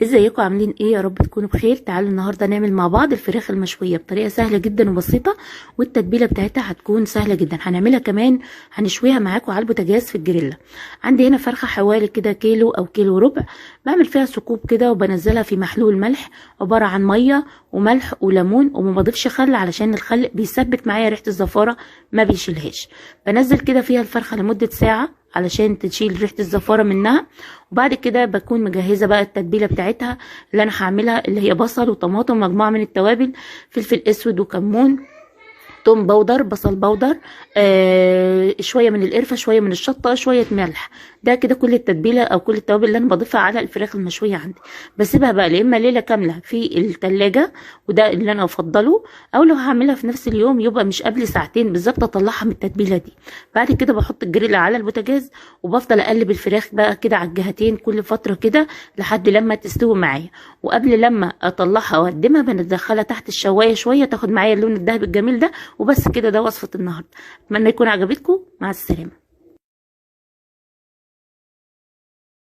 ازيكم؟ عاملين ايه؟ يا رب تكونوا بخير. تعالوا النهارده نعمل مع بعض الفراخ المشويه بطريقة سهلة جدا وبسيطة، والتتبيله بتاعتها هتكون سهلة جدا. هنعملها كمان هنشويها معاكم على البوتاجاز في الجريلا. عندي هنا فرخة حوالي كده كيلو او كيلو وربع، بعمل فيها ثقوب كده وبنزلها في محلول ملح عبارة عن مية وملح وليمون، وما بضيفش خل علشان الخل بيثبت معايا ريحه الزفاره ما بيشيلهاش. بنزل كده فيها الفرخه لمدة ساعة علشان تشيل ريحه الزفاره منها. وبعد كده بكون مجهزة بقى التتبيله بتاعتها اللي انا هعملها، اللي هي بصل وطماطم ومجموعة من التوابل، فلفل اسود وكمون، توم powder، بصل powder، شوية من القرفه، شوية من الشطه، شوية ملح. ده كده كل التتبيله او كل التوابل اللي انا بضيفها على الفراخ المشويه عندي. بسيبها بقى يا اما ليلة كاملة في التلاجة، وده اللي انا افضله، او لو هعملها في نفس اليوم يبقى مش قبل ساعتين بالظبط اطلعها من التتبيله دي. بعد كده بحط الجريل على البوتاجاز وبفضل اقلب الفراخ بقى كده على الجهتين كل فترة كده لحد لما تستوي معايا. وقبل لما اطلعها واقدمها بندخلها تحت الشوايه شوية تاخد معايا اللون الذهبي الجميل ده. وبس كده، ده وصفة النهارده. اتمنى يكون عجبتكم. مع السلامة.